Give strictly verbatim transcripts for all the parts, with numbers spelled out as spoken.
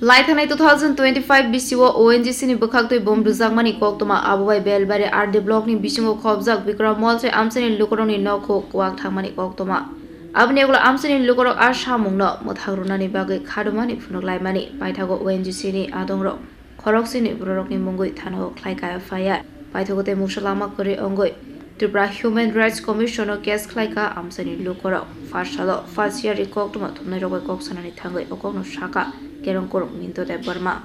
Lai thangnai two thousand twenty-five bisio O N G C ni bwkhaktwi bom rwjakmani koktwma, abo bai Belbari R D block ni bisingo khobjak Bikram Mall se amchaini lukurokni nokhuk kwak thangmani koktwma. Aboni ulo amchaini lukurok a samungno mwthang rwnani bagwi khadumani phunuk laimani paithago O N G C ni adongrok. Khoroksini bororokni mungwi thanao khlaika F I R. Paithago tei mungsa lama kwrwi wngwi Tripura Human Rights Commission o case khlaika amchaini lukurok. First salo first year ni koktwma thumnairok bai kok sanani thangwi o kokno saka Kerongkorok Minto Debbarma.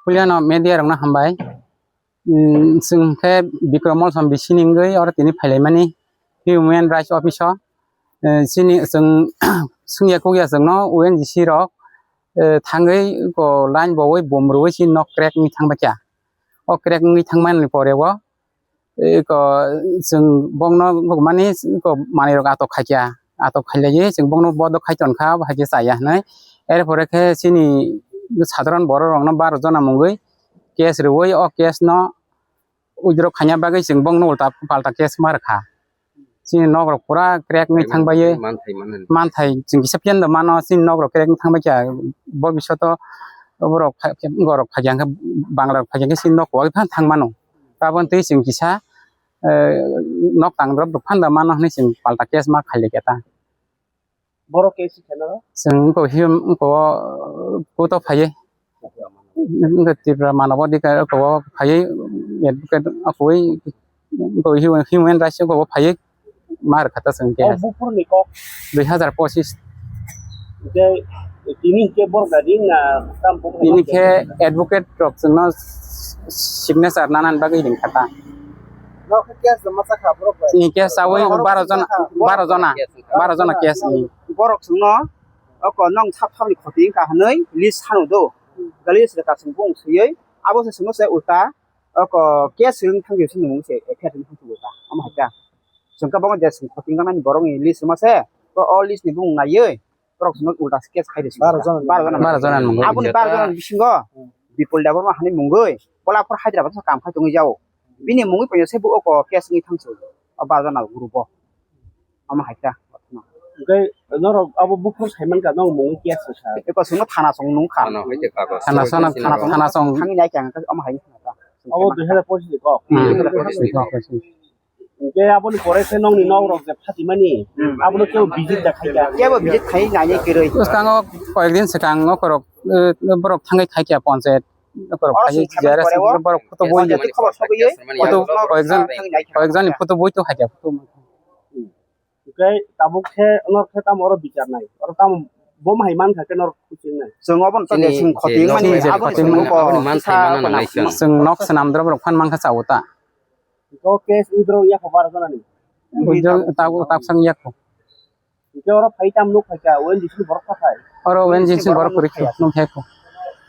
Puilano media rokno hambai. Chwng khe Bikram Mall som bisini wngwi oro tini phailaimani Human Rights Office o. Chini chwng swngya kukya chwngno O N G C rok thangwi ko line bowi bom rwui chini nok crack wngwi thangbaikha. O crack wngwi thangmani pore o eko chwng bongno mani eko manwi rok atok khaikha, atok khailaiwi chwng bongno bodo khai tonkha, bo hai khe chaya hinwi. Erpore khe chini sadharon borok rokno baro jona mungwi case rwui o case no withdraw khaina bagwi chwng bongno ulta palta case ma rwkha. Chini nok rok pura crack wngwi thangbai. Manthai chwng kisa phiya no mano chini nok rok crack wngwi thangbai kha. Bo bisoto borok phai khe, borok phai khe, Bangla rok phai khe chini nok kwbangwi phano thang mano. Aboni twi chwng kisa, eh, nok tang drop rok phano da mano hinwi chwng palta case ma khailai kha ta. Borok case khe no? Chwng wngkha hiyo wngkha o, court o phaiwi. Wngkha Tripura Manabadhikar wngkha o phaiwi, advocate wngkha o, wngkha o human rights wngkha o phaiwi ma rwkha ta chwng case. O buphurni kok? Dui hazar pochis. Tei tini hwnkhe borok gari na tam buphurni kok? Tini khe advocate rok chwngno signature nanani bagwi ringkha ta. Nok khe case rwma chakha borok bai? Tini case chawi baro jona, baro jona, baro jona case ni. Borok chwngno oko nong sap sapni khoti wngkha hinwi list sanu do. Gali se ka chwng bung swiwi abo se chwngno se ulta oko case wng thang se nung se F I R wng thang se ulta. Omo hai kha. Chwng ka bangma je chwng khoti wngkha nani borok ni list ma se. O list ni bung naiwi borok chwngno ulta case khai de. Baro jona. Baro jona. Baro jona ni mungwi. Aboni baro jona ni bisingo Bipul Debbarma hani mungwi Kolapur Hyderabad o kam khai tongwi jao. Bini mungwi paino se bo oko case wngwi thang se. O baro jona group o. Omo hai kha. Hwnkhe norok abo buphuru sai mankha, norok mungwi case wngkha. Eko chwngno thana chwng nungkha. Thana hai khe kagoz. Thana chwng, thana chwng thangwi nai khe ang omo hai wngkha. Abo dui hazar pochis ni kok. Hmm. Dui hazar pochis ni kok. Hwnkhe aboni pore khe nokni nok rok je phatimani, abono kebo visit da khai kha. Kebo visit khai nai nai kwrwi. Bwskango koyek din swkang nokorok, eh, borok thangwi khai kha ponchayat. Nokorok khai J R S borok photo boi khobor sogwi. Photo koyekjon, koyekjonni photo boi to khai kha. Hwnkhe tabuk khe norok khe tamo oro bichar nai? Oro tamo bom hai mankha khe norok kuching nai? Chwng obono to je chwng khoti wngmani, aboni chwng nok swnam drop rok phan mankha chawo ta. Hwnkhe o case withdraw yakho baro jona ni? Withdraw ta, ta bwsang yakho. Hwnkhe oro phai tam nuk phaikha, O N G C ni borok kha phai? Oro O N G C ni borok kwrwi kha, nuk kha kho.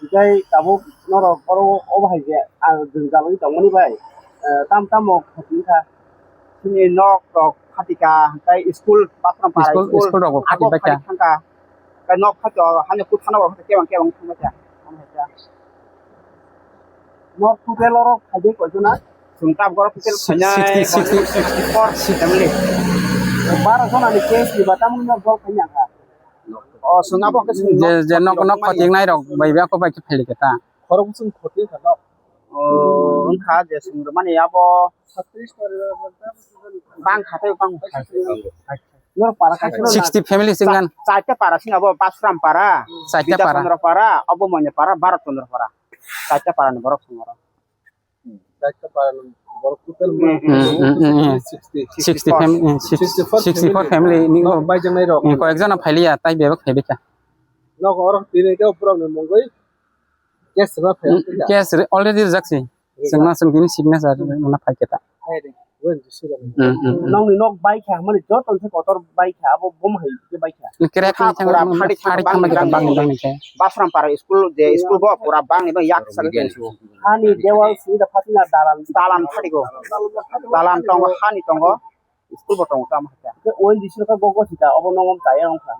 Hwnkhe tabuk norok oro obo hai je, ah, jwngjal wngwi tongmani bai, eh, tam tamo khati wngkha. Chini nok rok phati kha, hwnkhe school, Basram para school, school rok bo phati bai kha. Phati thangkha. Hwnkhe nok phati o, hani kutha nok rok kebang kebang thangbai kha. Nok total oro khaide koijona? Chwng tabuk oro total khainai sixty, sixty, sixty-four family. Baro jona ni case ni ba tamni nok dol khaina kha. O, chwng abo khe chwng je, je nok, nok khotingnai rok bai bia ko bai khe pheli khe ta. Khorok chwng khoting kha nok. O, wngkha je chwng rwmani abo bang kha tei bang. Norok para kaisa sixty family singlan. Cha-, charta para sing abo Basram para, Charta Bidya para. Chandra para, obo Manya para, Bharat Chandra para. Charta para ni borok song oro. Charta para ni borok total Hmm, hmm, hmm, hmm. Sixty. Sixty fam-, hmm, six-, sixty-four sixty-four family. Family ni nok bai jang nai rok. Hmm, koyek jona phailiya, tai bebak phaibai kha. Nok oro tini ke borok ni mungwi case rwma phai. Hmm, case re-, already rwjak si. Chwngno chwng bini signature rwna phai khe ta. Hmm, hmm, hmm. Nokni nok bai kha, hwnmani joto se kotor bai kha, abo bom hai khe bai kha. Crack wngkha, pura phari phari thangma khe bangni bangni khe. Basram para school, je school bo pura bangni bang yak sal. Hani dewal sida phatina dalan. Dalan phatigo. Dalan tongo, hani tongo. School bo tongo tamo khe. Ke O N G C ka gogo sita obo nongom chaya wngkha.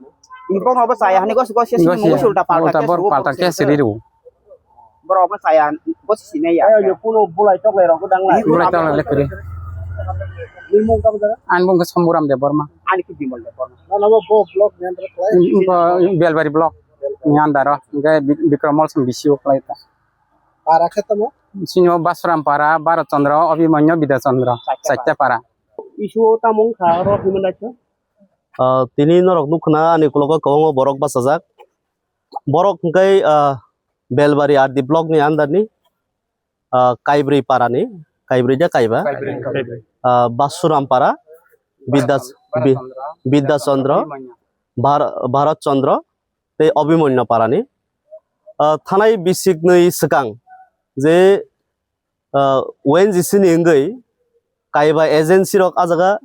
Ni bono obo chaya hani gosi gosi sini mungu sulta palta ke bor palta ke siri ru. Borok obo chaya gosi sini ya. Ayo yo kuno bulai tok lai rok dang lai. Bulai tok lai kuri. Ni mung ka bada? An mung ka Samburam Debbarma. Ani ki Bimal Debbarma. Na na bo block ni andar khlai. Belbari block. Ni andaro, hingke Bik-, Bikram Mol song bisi o khlai ta. Para khe tamo? Sini o Basuram para, Bharat Chandra, Abhimanyu, Bidya Chandra, Chaitya para. Issue o tamo wngkha oro human rights o? Ah, tini norok nukha na ani ukulok o kwbangma borok bachajak. Borok hingke, ah, Belbari R D block ni under ni, ah, Kaibrwi para ni, Kaibrwi de Kaiba? Kaibrwi. Ah, Basuram para, Bidya, Bi-, Bidya Chandra, Bhar-, Bharat Chandra, tei Abhimanyu para ni. Ah, thanai bisik nwi swkang je, ah, O N G C ni wngwi Kaiba agency rok ah jaga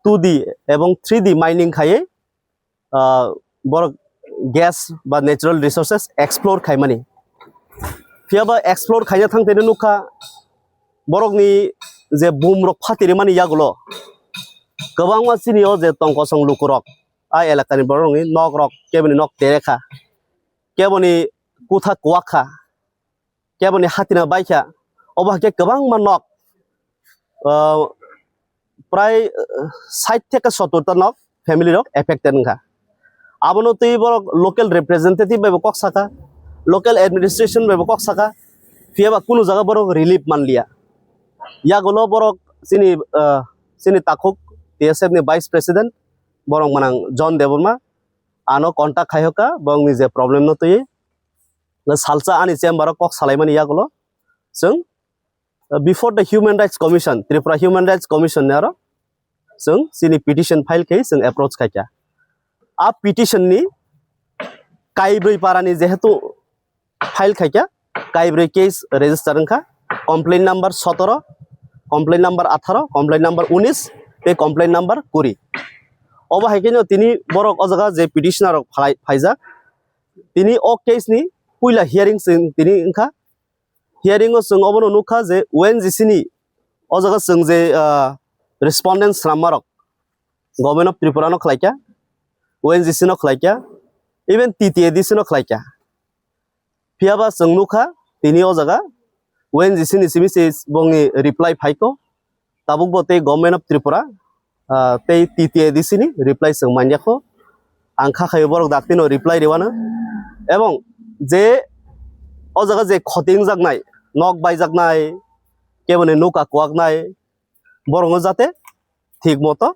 two D ebong three D mining khaiwi, ah, borok gas ba natural resources explore khaimani. Phiya ba explore khaina thang tene nukha borokni je bum rok phatiri mani yagulo kwbangma chini o je tongkosong lukurok a elakani borokni nok rok keboni nok tere kha, keboni kutha kuwak kha, keboni hatina baikha, obo hai khe kwbangma nok, ah, prai, ah, sait theke sottor ta nok family rok affected wngkha. Abono twi borok local representative bai bo kok saka, local administration bai bo kok saka, phiya ba kunu jaga borok relief manliya. Yagulo borok chini, ah, chini takhuk T S F ni vice president borok manang John Debbarma ano contact khai hoka, borokni je problem no twi salsa ani chamber o kok salaimani yagulo chwng, uh, before the Human Rights Commission, Tripura Human Rights Commission ni aro chwng chini petition file khe chwng approach khaikha. A petition ni kaibrwi para ni jehetu file khaikha, kaibrwi case register wngkha, complaint number sotoro, complaint number atharo, complaint number unis tei complaint number kuri. Obo hai khe no tini borok o jaga je petitioner rok phalai-, phaijak, tini o case ni puila hearing chwng tini wngkha. Hearing o chwng obono nukha je O N G C ni o jaga chwng je, ah, respondent swnammarok Government of Tripura no khlaikha, O N G C no khlaikha, even T T A D C no khlaikha. Phiya ba chwng nukha tini o jaga O N G C ni simi se bongni reply phaikho. Tabuk bo tei Government of Tripura, ah, tei T T A D C ni reply chwng manya kho. Ang kha khaio borok daktino reply rwano. Ebong je o jaga je khoti wngjaknai, nok baijaknai, keboni nuka kuwaknai, borokno jate thik moto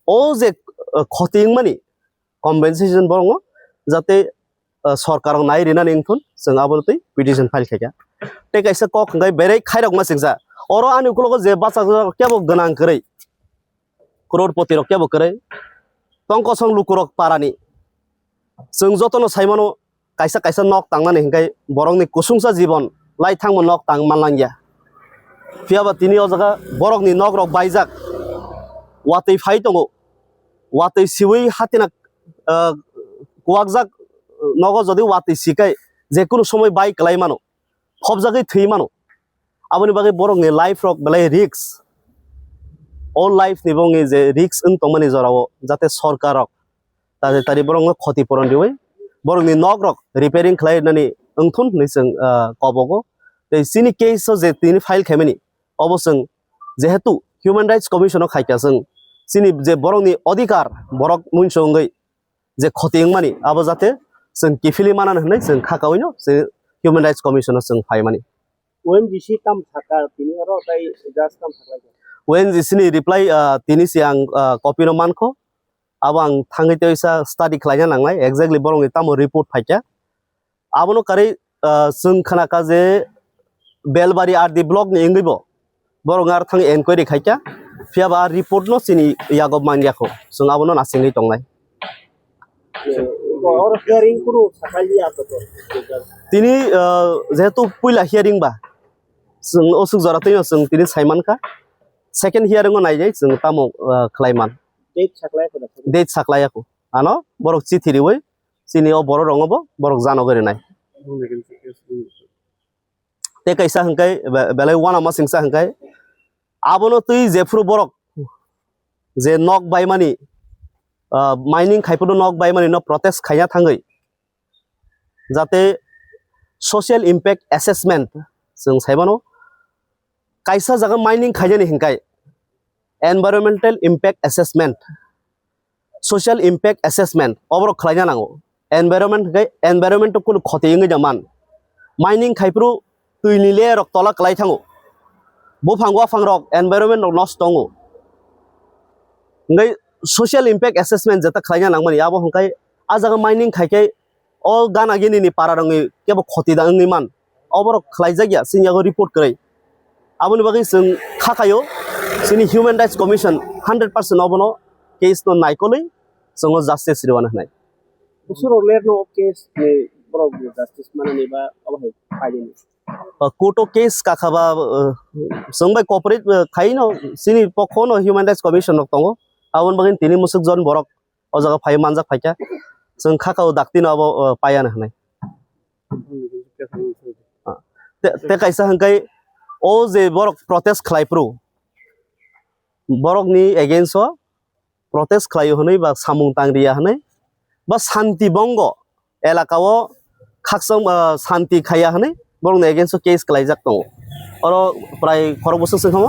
o je, ah, khoti wngmani compensation borokno jate, ah, sorkar rok nai rinani wngthun, chwng abono twi petition file khaikha. Tei kaisa kok hwnkhe berai khairokma chwngsa. Oro ani ukulogo je bachajak kebo gwnang kwrwi, crorepoti rok kebo kwrwi, tongkosong lukurok parani. Chwng jotono saimano kaisa kaisa nok tangnani hwnkhe borokni kusungsa jibon lai thangma nok tang manlangya. Phiya ba tini o jaga borokni nok rok baijak, watwi phai tongo, watwi siwi hatina, ah, kuwakjak nogo jodi watwi sikai jekunu somoi bai kwlai mano, phobjagwi thwi mano. Aboni bagwi borokni life rok belai risk. O life ni bongni je risk wng tongmani jorao jate sorkar rok tari tari borokno khoti puron riwi borokni nok rok repairing khlai nani wngthun hinwi chwng, ah, kobogo. Tei chini case o je tini file khaimani obo chwng jehetu Human Rights Commission o khaikha chwng chini je borokni odhikar borok muinsok wngwi je khoti wngmani abo jate chwng kiphilwi manani hinwi chwng kha kaui no chwng Human Rights Commission o chwng phaimani. O N G C tam sakha tini oro tei judge tam sakha. O N G C ni reply, ah, tini se ang, ah, copy no mankho. Abo ang thangwi teisa study khlaina nangnai, exactly borokni tamo report phaikha. Abono karwi, ah, chwng khnakha je Belbari R D block ni wngwi bo borok ar thang enquiry khaikha, phiya ba report no chini yago manya kho, chwng abono nasingwi tongnai. Oro hearing kunu sakhaliya to. Tini, ah, jehetu puila hearing ba, chwng o swk jora twi no chwng tini sai mankha, second hearing o naijai chwng tamo, ah, khlai man. Date saklai kho da? Date saklai ya kho. Ano borok chithi riwi chini o borok rok no bo borok jano gari nai. Tei kaisa hwnkhe be-, belai uanama singsa hwnkhe abono twi jephuru borok je nok baimani, ah, mining khai phuru nok baimani no protest khaina thangwi jate social impact assessment chwng sai mano. Kaisa jaga mining khainani hwnkhe environmental impact assessment, social impact assessment oborok khlaina nango. environment hwnkhe environment kunu khoti wngwi da man. Mining khaiphuru twi ni layer rok tola kwlai thango. Buphang waphang rok environment rok nosto tongo. Hwnkhe social impact assessment jeta khlaina nangmani abo hwnkhe ah jaga mining khaikhe o gana gini ni para rokni kebo khoti da wngwi man. Oborok khlaijak ya chini yago report kwrwi. Aboni bagwi chwng kha khaio chini Human Rights Commission hundred percent obono case no naikolwi chwngo justice rwna hwnwi. Busurok ler no case ni borok justice manani ba abo hai pailini. Uh, court o case kakha ba, uh, chwng bai cooperate, uh, khaino chini pokho no Human Rights Commission rok tongo. Aboni bagwi tini musuk jon borok o jaga phai manjak phaikha. Chwng kha kao dakti no abo, uh, paiya hwnwi. Ah, te, te kaisa hwnkhe o je borok protest khlai phuru borokni against o protest khlaio hwnwi ba samung tang riya hwnwi ba shanti bongo elaka o khakchang, ah, shanti khaiya hwnwi borokni against o case khlaijak tongo. Oro prai khorok bwswk se kamo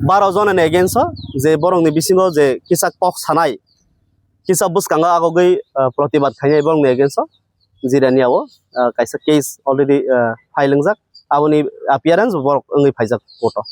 baro jona ni against o je borokni bisingo je kisa kok sanai kisa bwskango agogwi, ah, protibad khainai borokni against o jirani o, ah, kaisa case already, ah, file wngjak. Aboni appearance borok wngwi phaijak court o.